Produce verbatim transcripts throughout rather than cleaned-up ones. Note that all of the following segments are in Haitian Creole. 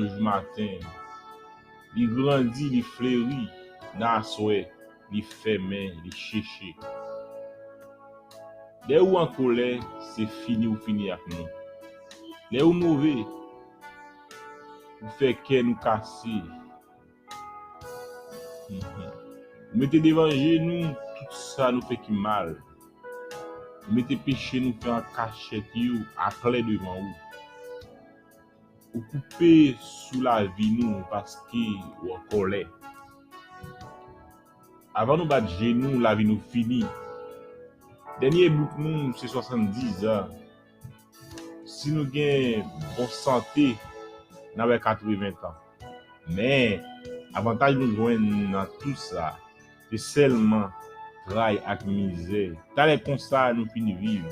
Jou maten, li grandi, li fleri, nan aswè, li fèmen, li cheche. Lè ou an kolè, se fini ou fini ak nou. Lè ou move, ou fè kè nou kase. Ou mete devan je nou tout sa nou fè ki mal. Ou mete peche nou fè an kachèt yo aklè devan ou. Ou koupe sou lavi nou paske ou an kòlè. Avan nou bat je nou, lavi nou fini. Dènye bouk nou se swasanndiz an. Si nou gen bon sante, n a wè katreven tan. Men, avantaj nou jwenn nan tout sa, se sèlman tray ak mizè. Talè konsa nou fin viv,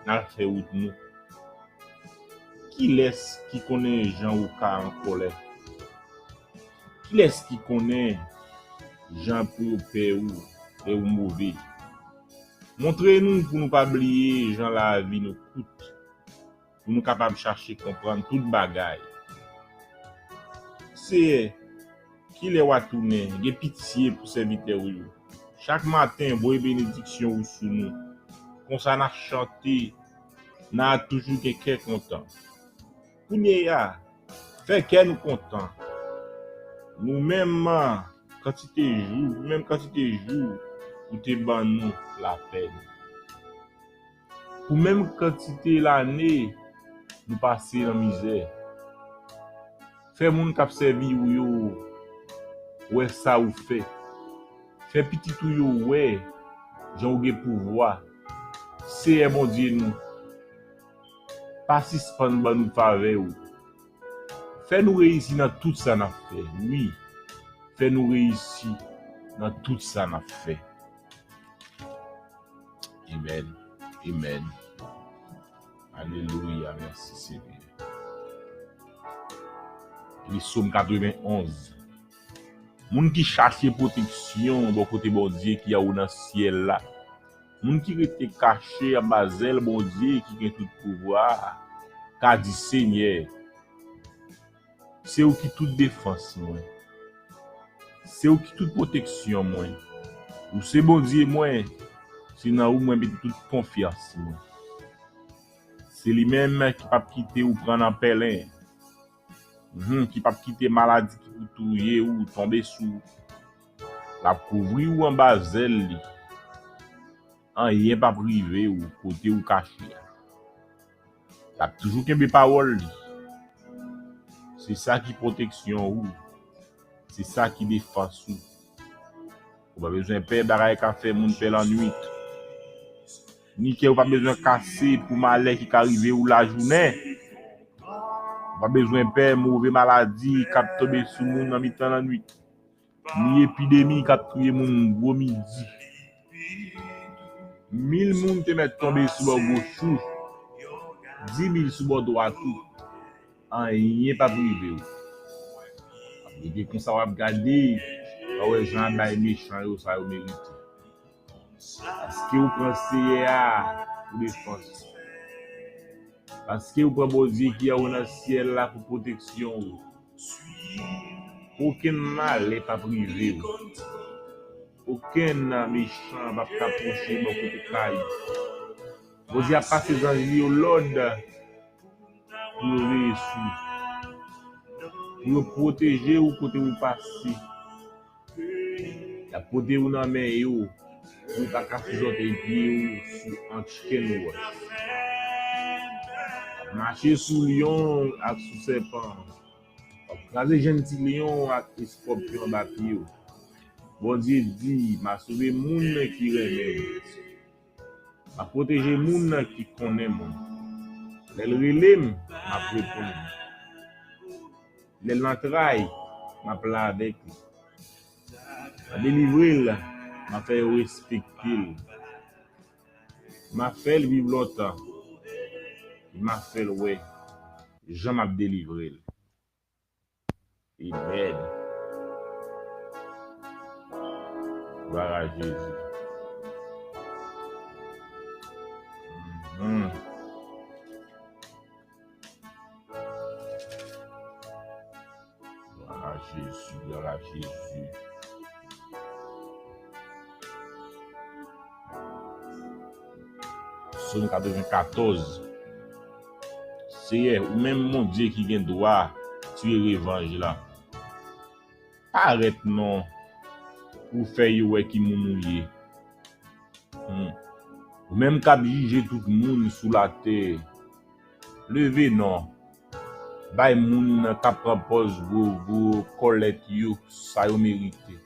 n al fè wout nou. Kilès ki konnen jan ou ka an kòlè? Kilès ki konnen jan pou yo pè ou lè ou move? Montre nou pou nou pa bliye jan lavi nou kout, pou nou kapab chache konprann tout bagay. Seyè, kilè w a tounen, gen pitye pou sèvitè w yo. Chak maten, voye benediksyon ou sou nou. Konsa n a chante, n a toujou gen kè kontan. Kounye a, fè kè nou kontan. Nou menm kantite jou, pou menm kantite jou ou te ban nou lapèn. Pou menm kantite lane nou pase nan mizè. Fè moun k ap sèvi ou yo wè sa ou fè. Fè pitit ou yo wè jan ou gen pouvwa. Seyè Bondye nou, pa sispann ban nou favè ou. Fè nou reyisi nan tout sa n ap fè. Wi, fè nou reyisi nan tout sa n ap fè. Amèn. Amèn. Alelouya. Mèsi, Senyè. Li Sòm katrevenn onz. Moun ki chache pwoteksyon bò kote Bondye ki anwo nan syèl la, moun ki rete kache anba zèl Bondye ki gen tout pouvwa a, ka di, Senyè, se ou ki tout defans mwen. Se ou ki tout pwoteksyon mwen. Ou se Bondye mwen. Se nan ou mwen mete tout konfyans mwen. Se li menm ki p ap kite ou pran nan pèlen. Mhm, ki p ap kite maladi ki pou touye ou tonbe sou ou. L ap kouvri ou anba zèl li. Anyen p ap rive ou kote ou kache a. L ap toujou kenbe pawòl li. Se sa ki pwoteksyon ou. Se sa ki defans ou. Ou pa bezwen pè bagay k ap fè moun pè lannwit. Ni kè ou pa bezwen kase pou malè ki ka rive ou lajounen. Ou pa bezwen pè move maladi k ap tonbe sou moun nan mitan lannwit. Ni epidemi k ap touye moun gwo midi. Mil moun te mèt tonbe sou bò goch ou, di mil sou bò dwat ou. Anyen p ap rive w. W ap rete konsa, w ap gade, w a wè jan a bay mechan yo sa yo merite. Paske ou pran Seyè a pou defans. Paske ou pran Bondye ki anwo nan syèl la pou pwoteksyon ou. Okenn malè p ap rive w. Okenn mechan p ap ka pwoche bò kote kay ou. Bondye ap pase zanj li yo lòd pou yo veye sou ou, pou yo pwoteje w kote ou pase. Y ap pote ou nan men yo, pou ou pa kase zòtèy pye ou sou ankenn wòch. Y ap mache sou lyon ak sou sèpan. W ap kraze jenn ti lyon ak eskòpyon anba pye w. Bondye di, m a sove moun ki renmen mwen. M ap pwoteje moun nan ki konnen mwen. Lè l rele m, m ap reponn. Lè l nan tray, m ap la avèk li. M a delivre l, m a fè yo respekte l. M a fè l viv lontan. E m a fè l wè jan m ap delivre l. Amèn. Glwa a Jezi. Mhm. Jezi, glwa a Jezi. Sòm katrevenkatòz. Seyè, ou menm Bondye ki gen dwa tire revanj la. Parèt non pou fè yo wè ki moun ou ye. Hmm. Ou menm k ap jije tout moun sou latè. Leve non. Bay moun k ap pran pòz gwo gwo kòlèt yo sa yo merite.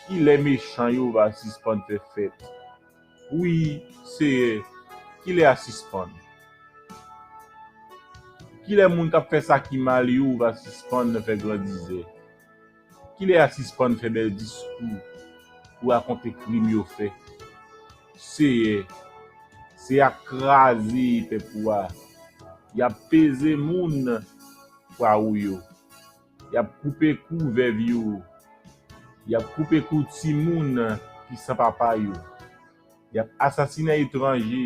Kilè mechan yo va sispann fè fèt? Wi, Seyè, kilè a sispann? Kilè moun k ap fè sa ki mal yo va sispann fè grandizè? Kilè a sispann fè bèl diskou pou rakonte krim yo fè? Seyè, se ap kraze pèp ou a. Y ap peze moun pa ou yo. Y ap koupe kou vèv yo. Y ap koupe kou timoun ki san papa yo. Y ap asasinen etranje.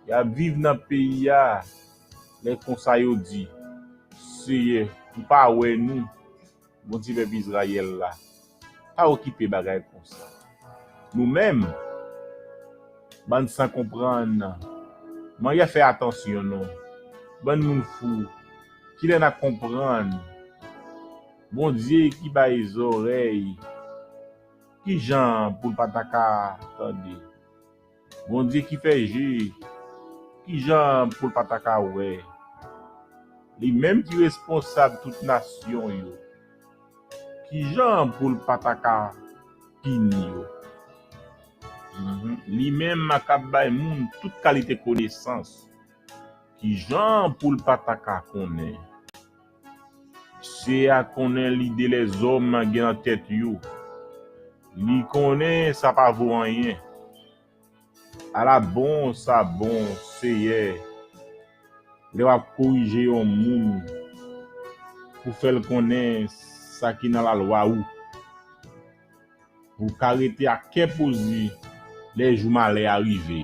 Y ap viv nan peyi a. Lè konsa yo di, Seyè, ou pa wè nou? Bondye pèp Izrayèl la, pa okipe bagay konsa. Nou menm, bann san konprann, manyen fè atansyon non. Bann moun fou, kilè n a konprann? Bondye ki bay zòrèy, kijan pou l pa ta ka tande? Bondye ki fè je, kijan pou l pa ta ka wè? Li menm ki responsab tout nasyon yo, kijan pou l pa ta ka pini yo? Mhm. Li menm k ap bay moun tout kalite konesans, kijan pou l pa ta ka konnen? Seyè a konnen lide lèzòm gen nan tèt yo. Li konnen sa pa vo anyen. Ala bon sa bon, Seyè, lè w ap korije yon moun pou fè l konnen sa ki nan lalwa ou, pou w ka rete ak kè poze lè jou malè a rive.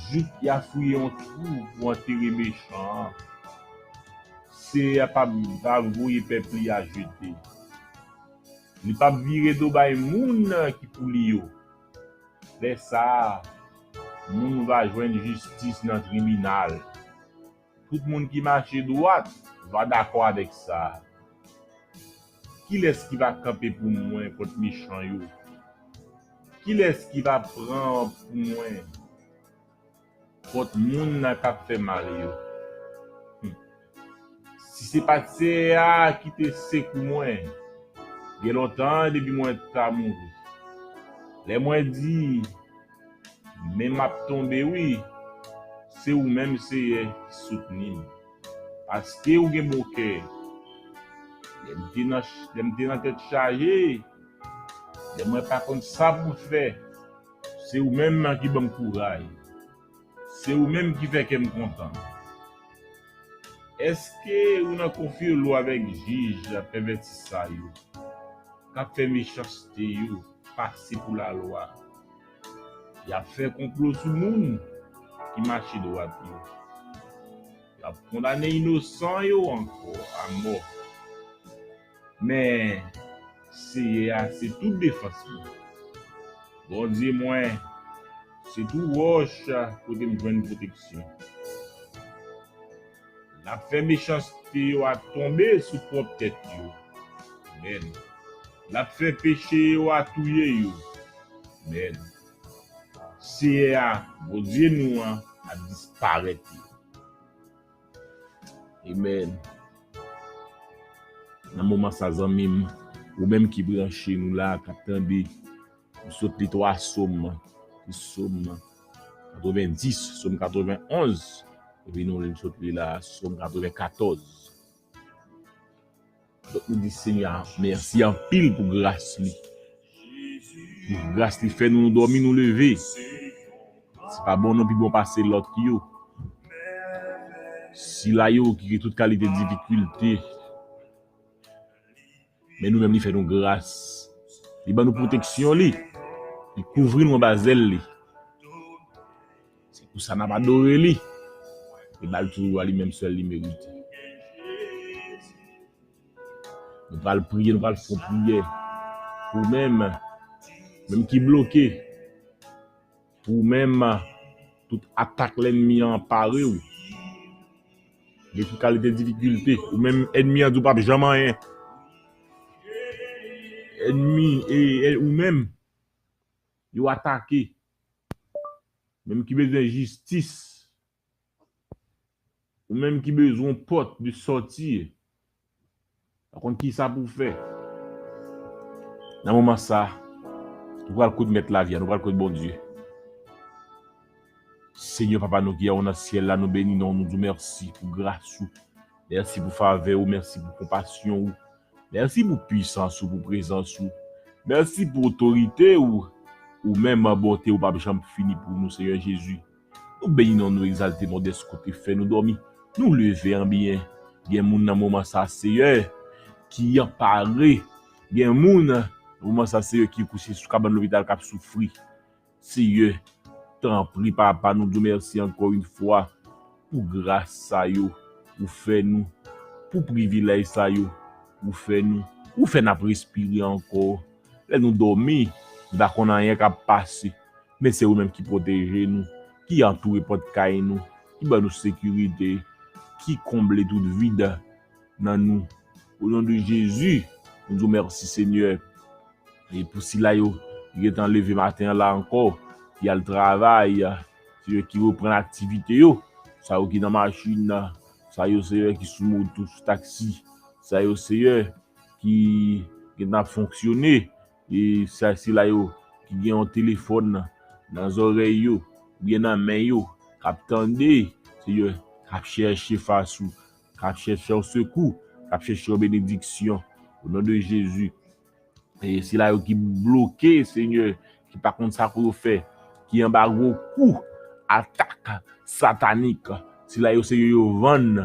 Jouk y a fouye yon twou pou antere mechan an, Seyè a p ap, p ap voye pèp li a jete. Li p ap vire do bay moun ki pou li yo. Lè sa a, moun va jwenn jistis nan tribinal. Tout moun ki mache dwat va dakò avèk sa. Kilès ki va kanpe pou mwen kont mechan yo? Kilès ki va pran pou mwen kont moun nan k ap fè mal yo? Hmm. Si se pa Seyè a ki te sekou mwen, gen lontan depi mwen ta mouri. Lè mwen di, men m ap tonbe wi, se ou menm Seyè ki soutni m. Paske ou gen bon kè. Lè m te nan, lè m te nan tèt chaje, lè mwen pa konn sa pou m fè, se ou menm ki ban m kouraj. Se ou menm ki fè kè m kontan. Èske ou nan konfyolo avèk jij pèvèti sa yo, k ap fè mechanste yo pase pou lalwa? Y ap fè konplo sou moun ki mache dwat yo. Y ap kondane inosan yo ankò a mò. Men, Seyè a se tout defans mwen. Bondye mwen, se tou wòch kote m jwenn pwoteksyon. L ap fè mechanste yo a tonbe sou pwòp tèt yo. Amèn. L ap fè peche yo a touye yo. Amèn. Seyè a, Bondye nou an, ap disparèt yo. Amèn. Nan moman sa, zanmi m, ou menm ki branche nou la, k ap tande, m sot li twa sòm, ki sòm katrevendis, sòm katrevenonz, epi nou li, m sot li la, sòm katrevenkatòz. Donk, nou di Senyè a mèsi anpil pou gras li. Pou gras li fè nou, nou dòmi, nou leve. Se pa bon non pi bon pase lòt yo. Sila yo ki gen tout kalite difikilte. Men nou menm, li fè nou gras. Li ban nou pwoteksyon li. Li kouvri nou anba zèl li. Se pou sa n ap adore li. E ba l tout glwa li menm sèl li merite. Nou pral priye, nou pral fè yon priyè. Ou menm, menm ki bloke, ou menm, tout atak lènmi an anpare w. Gen tout kalite difikilte. Ou menm, ènmi an di w p ap janm anyen. Ènmi, e, e, ou menm, yo atake. Menm ki bezwen jistis. Ou menm ki bezwen pòt de sòti. Pa konn ki sa pou w fè. Nan moman sa, nou pral kot Mèt lavi a, nou pral kot Bondye. Senyè Papa nou ki anwo nan syèl la, nou beni non w, nou di w mèsi pou gras ou. Mèsi pou favè ou, mèsi pou konpasyon ou. Mèsi pou pwisans ou, pou prezans ou. Mèsi pou otorite ou. Ou menm bonte ou p ap janm fini pou nou, Senyè Jezi. Nou beni non, nou egzalte non dèske ou te fè nou dòmi. Nou leve an byen. Gen moun nan moman sa, Seyè, ki anpare. Gen moun nan moman sa, Seyè, ki kouche sou kabann lopital k ap soufri. Seyè, tanpri, Papa, nou di w mèsi ankò yon fwa pou gras sa yo ou fè nou, pou privilèj sa yo ou fè nou, ou fè n ap respire ankò. Lè nou dòmi, nou pa konn anyen k ap pase, men se ou menm ki pwoteje nou, ki antoure pòt kay nou, ki ban nou sekirite, ki konble tout vid nan nou. O non de Jezi, nou di w mèsi, Senyè. E pou sila yo ki gentan leve maten an la ankò, ki al travay, Senyè, ki reprann aktivite yo, sa yo ki nan machin, sa yo, Senyè, ki sou moto, sou taksi, sa yo, Seyè, ki gentan ap fonksyone, e sa, sila yo ki gen yon telefòn nan zòrèy yo, oubyen nan men yo, k ap tande, Seyè, k ap chèche fas ou, k ap chèche yon sekou, k ap chèche yon benediksyon. O non de Jezi, e sila yo ki bloke, Senyè, ki pa konn sa pou yo fè, ki anba gwo kou atak satanik, sila yo, Senyè, yo vann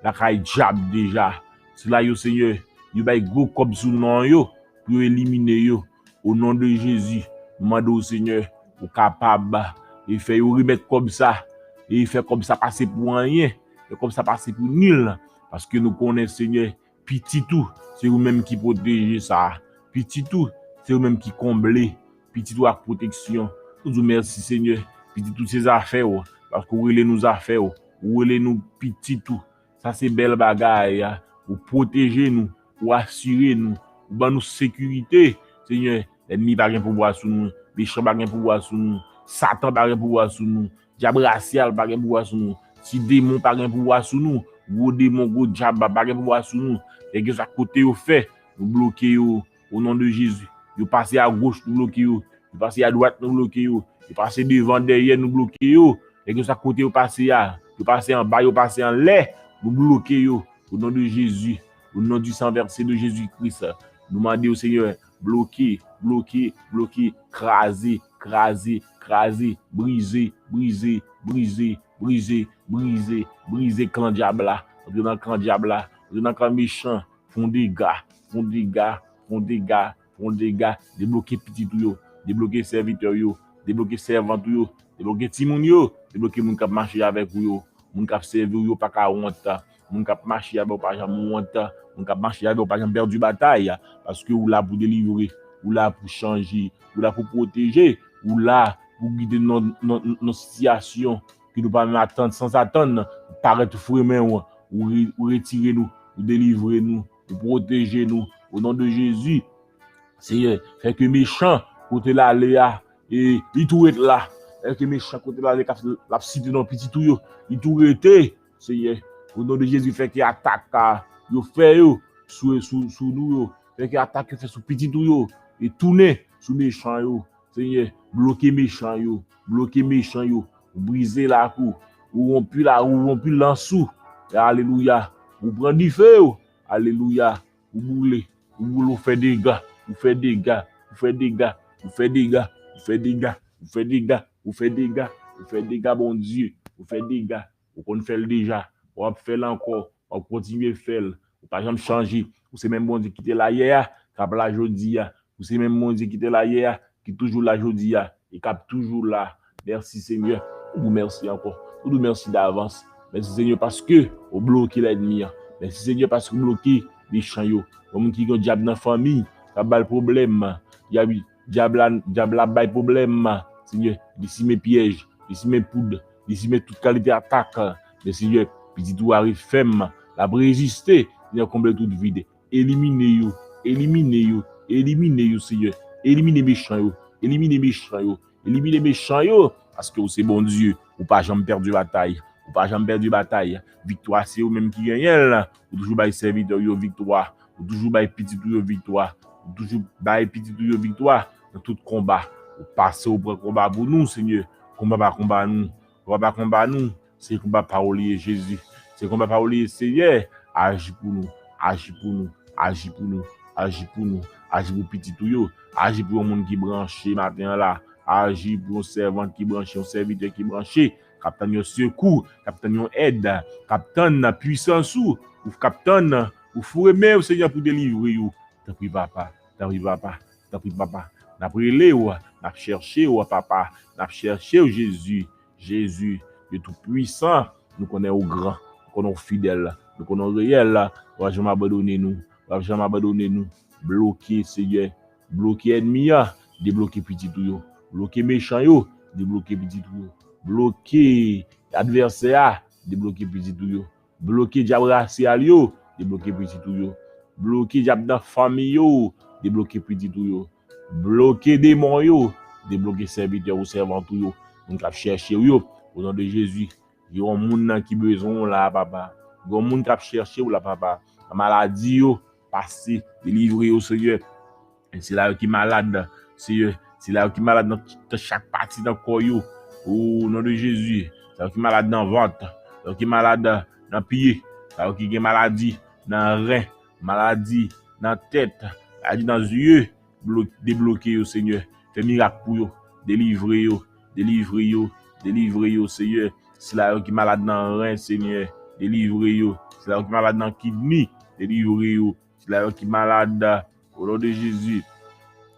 lakay dyab deja. Sila yo, Senyè, yo bay gwo kòb sou non yo pou yo elimine yo. O non de Jezi, nou mande w, Senyè, ou kapab e fè yo remèt kòb sa, e fè kòb sa pase pou anyen, fè kòb sa pase pou nil, paske nou konnen, Senyè, pitit ou, se ou menm ki pwoteje sa. Pitit ou, se ou menm ki konble. Pitit ou ak pwoteksyon. Nou di w mèsi, Senyè. Pitit ou se zafè w, paske ou rele nou zafè w. Ou rele nou pitit ou. Sa se bèl bagay. Ou pwoteje nou, ou asire nou, ou ban nou sekirite. Senyè, lènmi pa gen pouvwa sou nou, mechan pa gen pouvwa sou nou, Satan pa gen pouvwa sou nou, dyab rasyal pa gen pouvwa sou nou, ti demon pa gen pouvwa sou nou, gwo demon, gwo dyab pa gen pouvwa sou nou. Kèlkeswa kote yo fè, nou bloke yo, o non de Jezi. Yo pase agoch, nou bloke yo. Yo pase adwat, nou bloke yo. Yo pase devan, dèyè, nou bloke yo. Kèlkeswa kote yo pase a, yo pase anba, yo pase anlè, nou bloke yo. O non de Jezi, o non du sang versé de Jésus-Christ, nou mande w, Senyè, bloke, bloke, bloke, kraze, kraze, kraze, brize, brize, brize, brize, brize, brize kan dyab la, antre nan kan dyab la, antre nan kan mechan, fè yon dega, fè yon dega, fè yon dega, fè yon dega, debloke pitit ou yo, debloke sèvitè yo, debloke sèvant ou yo, debloke timoun yo, debloke moun k ap mache avèk ou yo, moun k ap sèvi w yo pa ka wont, moun k ap mache avè w pa janm wont, moun k ap mache avè w pa janm pèdi batay, paske ou la pou delivre, ou la pou chanje, ou la pou pwoteje, ou la pou gide nou nan, nan, nan sitiyasyon ke nou pa menm atann, sanzatann, parèt ou fremen w, ou re-, ou retire nou, ou delivre nou, ou pwoteje nou, o non de Jezi. Seyè, fè ke mechan kote l ale a, e, li tou ret la. Fè ke mechan kote l ale k ap, l ap site non pitit ou yo, li tou rete, Seyè. O non de Jezi, fè ke atak a yo fè yo sou, sou, sou nou yo, fè ke atak yo fè sou pitit ou yo, e tounen sou mechan yo. Senyè, bloke mechan yo, bloke mechan yo, ou brize lak ou, ou wonpi la, ou wonpi lans ou. Alelouya. Ou pran dife yo. Alelouya. Ou boule, ou boule, ou fè dega, ou fè dega, ou fè dega, ou fè dega, ou fè dega, ou fè dega, ou fè dega, ou fè dega, Bondye, ou fè dega. Ou konn fè l deja, w ap fè l ankò, w ap kontinye fè l. Ou pa janm chanje. Ou se menm Bondye ki te la yè a, k ap la jodi a. Ou se menm Bondye ki te la yè a, ki toujou la jodi a, e k ap toujou la. Mèsi, Senyè. Nou di w mèsi ankò. Nou di w mèsi davans. Mèsi, Senyè, paske ou bloke lènmi an. Mèsi, Senyè, paske ou bloke mechan yo. Yon moun ki gen dyab nan fanmi, k ap ba l pwoblèm. Dyab, dyab la, dyab la ap bay pwoblèm. Senyè, li simen pyèj, li simen poud, li simen tout kalite atak. Men Senyè, pitit ou a ret fèm, l ap reziste, Senyè, konble tout vid. Elimine yo, elimine yo, elimine yo, Senyè. Elimine mechan yo, elimine mechan yo, elimine mechan yo, paske ou se Bondye, ou pa janm pèdi batay, ou pa janm pèdi batay. Viktwa se ou menm ki genyen l, ou toujou bay sèvitè w yo viktwa, ou toujou bay pitit ou yo viktwa, ou toujou bay pitit ou yo viktwa nan tout konba. Ou pase, ou pran konba pou nou, Senyè. Konba pa konba nou, konba pa konba nou, se konba pa w li ye, Jezi. Se konba pa w li ye, Senyè. Aji pou nou, aji pou nou, aji pou nou, aji pou nou, aji pou pitit ou yo, aji pou yon moun ki branche maten an la, aji pou yon sèvant ki branche, yon sèvitè ki branche, k ap tann yon sekou, k ap tann yon èd, k ap tann pwisans ou, ou k ap tann, ou foure men w, Senyè, pou delivre yo. Tanpri, Papa, tanpri, Papa, tanpri, Papa. N ap rele w, n ap chèche w, Papa, n ap chèche w, Jezi, Jezi, Dye Toupwisan. Nou konnen ou gran, nou konnen ou fidèl, nou konnen ou reyèl, w ap janm abandone nou, w ap janm abandone nou. Bloke, Senyè, bloke ènmi an, debloke pitit ou yo. Bloke mechan yo, debloke pitit ou yo. Bloke advèsè a, debloke pitit ou yo. Bloke dyab rasyal yo, debloke pitit ou yo. Bloke dyab nan fanmi yo, debloke pitit ou yo. Bloke demon yo, debloke sèvitè ou, sèvant ou yo, moun k ap chèche w yo, o non de Jezi. Gen yon moun nan ki bezwen w la, Papa. Gen yon moun k ap chèche w la, Papa. Nan maladi yo, pase, delivre yo, Senyè. E sila yo ki malad, Senyè, sila yo ki malad nan t-, chak pati nan kò yo, o non de Jezi. Sila yo ki malad nan vant, sila yo ki malad nan pye, sila yo ki gen maladi nan ren, maladi nan tèt, maladi nan zye, blo-, debloke yo, Senyè. Fè mirak pou yo, delivre yo, delivre yo, delivre yo, Senyè. Sila yo ki malad nan ren, Senyè, delivre yo. Sila yo ki malad nan kidni, delivre yo. Sila yo ki malad, o non de Jezi,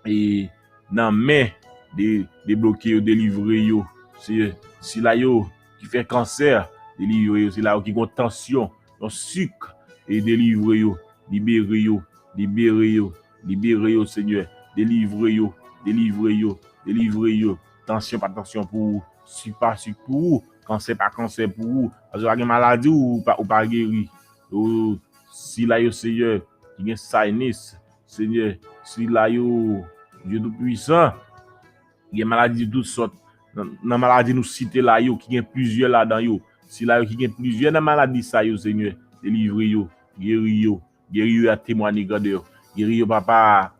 e nan men, de, debloke yo, delivre yo. Se sila yo ki fè kansè, delivre yo. Sila yo ki gon tansyon, yon sik, e delivre yo, libere yo, libere yo, libere yo, Senyè. Delivre yo, delivre yo, delivre yo. Tansyon pa tansyon pou ou, sik pa sik pou ou, kansè pa kansè pou ou. Paske pa gen maladi ou pa, ou pa geri. O, sila yo, Senyè, ki gen sinus, Senyè, sila yo, Dye Toupwisan, gen maladi tout sòt. Nan, nan maladi nou site la yo, ki gen plizyè ladan yo. Sila yo ki gen plizyè nan maladi sa yo, Senyè, delivre yo, geri yo, geri yo, y a temwanye grandè w. Geri yo, Papa,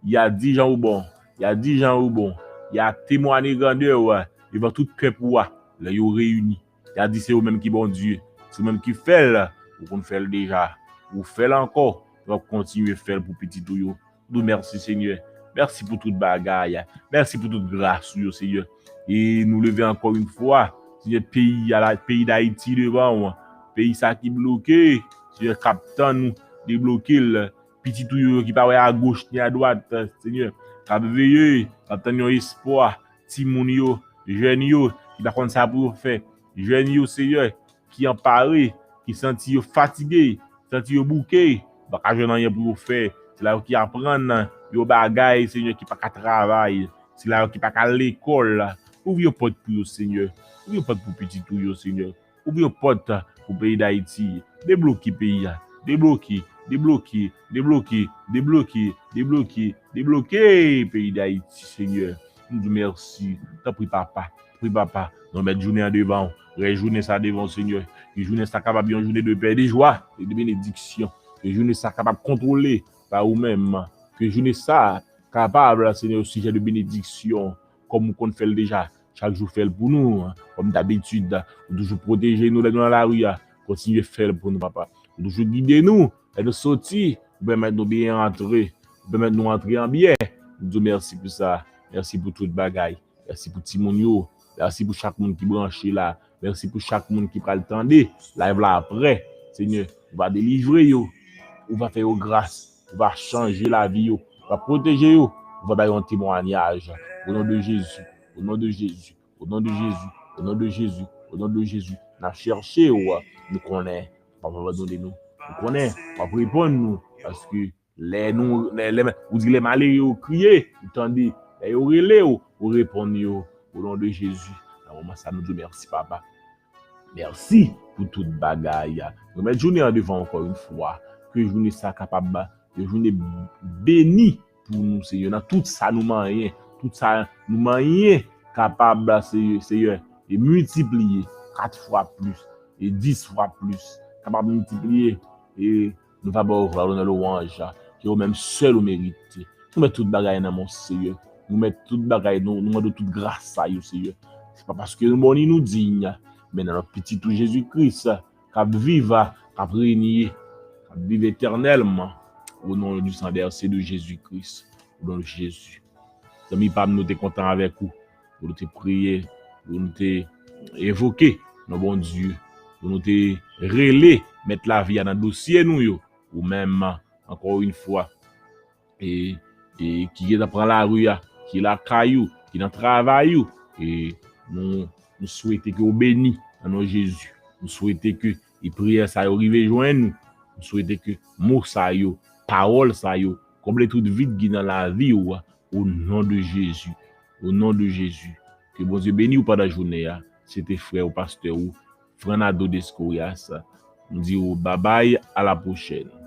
y a di jan ou bon, y a di jan ou bon, y a temwanye grandè w devan tout pèp ou a, lè yo reyini. Y a di se ou menm ki Bondye, se ou menm ki fè l, ou konn fè l deja, ou fè l ankò, w ap kontinye fè l pou pitit ou yo. Nou di w mèsi, Senyè. Mèsi pou tout bagay. Mèsi pou tout gras ou yo, Senyè. E nou leve ankò yon fwa, Senyè, peyi a la, peyi Dayiti devan w. Peyi sa ki bloke, Senyè, k ap tann ou debloke l. Pitit ou yo ki pa wè agoch ni adwat, Senyè, k ap veye, k ap tann yon espwa. Timoun yo, jèn yo, ki pa konn sa pou yo fè. Jèn yo, Senyè, ki anpare, ki santi yo fatige, santi yo bouke, pa ka jwenn anyen pou yo fè. Sila yo ki aprann yo bagay, Senyè, ki pa ka travay. Sila yo ki pa ka al lekòl. Ouvri yon pòt pou yo, Senyè. Ouvri yon pòt pou pitit ou yo, Senyè. Ouvri yon pòt pou peyi Dayiti. Debloke peyi a. Debloke, debloke, debloke, debloke, debloke, debloke peyi Dayiti, Senyè. Nou di w mèsi. Tanpri, Papa. Tanpri, Papa. Nou met jounen an devan w. Rès jounen sa devan w, Senyè. Ke jounen sa kapab yon jounen de pè, de jwa e de benediksyon. Ke jounen sa kapab kontwole pa ou menm. Ke jounen sa kapab, Senyè, yon sijè de benediksyon, kòm ou konn fè l deja. Chak jou, fè l pou nou, kòm dabitid. Ou toujou pwoteje nou lè nou nan lari a. Kontinye fè l pou nou, Papa. Ou toujou gide nou lè nou soti. Ou pèmèt nou byen antre. Ou pèmèt nou antre an byen. Nou di w mèsi pou sa. Mèsi pou tout bagay. Mèsi pou timoun yo. Mèsi pou chak moun ki branche la. Mèsi pou chak moun ki pral tande live la apre. Senyè, ou va delivre yo. Ou va fè yo gras. Ou va chanje lavi yo. Ou va pwoteje yo. Ou va bay yo yon temwayaj. O non de Jezi. O non de Jezi. O non de Jezi. O non de Jezi. O non de Jezi. N ap chèche w. Nou konnen w p ap abandone nou. Ou konnen, w ap reponn nou, paske lè nou, lè, lè, ou di lè malere yo kriye, ou tande, lè yo rele w, ou reponn yo, o non de Jezi. Nan moman sa, nou di w mèsi, papa. Mèsi pou tout bagay. Nou met jounen an devan ankò yon fwa. Ke jounen sa kapab yon jounen beni pou nou, Seyè, nan tout sa nou manyen. Tout sa nou manyen kapab, Seyè, Seyè, e miltipliye kat fwa plis, e dis fwa plis. Kapab miltipliye, e nou va ba w glwa, lonè, lwanj, ke ou menm sèl ou merite. Nou met tout bagay nan men w, Seyè. Nou met tout bagay, nou, nou mande w tout gras sa yo, Seyè. Se pa paske nou bon ni nou diy, men nan non pitit ou Jezi Kris, k ap viv, k ap renye, k ap viv etènèlman. O non di san vèse de Jezi Kris. O non de Jezi. Zanmi pa m, nou te kontan avèk ou. Pou nou te priye, pou nou te evoke non Bondye, pou nou te rele Mèt lavi a nan dosye nou yo. Ou menm, ankò yon fwa, e, e ki gentan pran lari a, ki lakay ou, ki nan travay ou, e nou, nou swete ke w beni nan non Jezi. Nou swete ke e priyè sa yo rive jwenn ou. Nou swete ke mo sa yo, pawòl sa yo, konble tout vid ki nan lavi ou a, o non de Jezi. O non de Jezi. Ke Bondye beni w pandan jounen an. Se te frè ou, pastè ou, Fernando Descorias. Nou di w babay, a la pwochèn.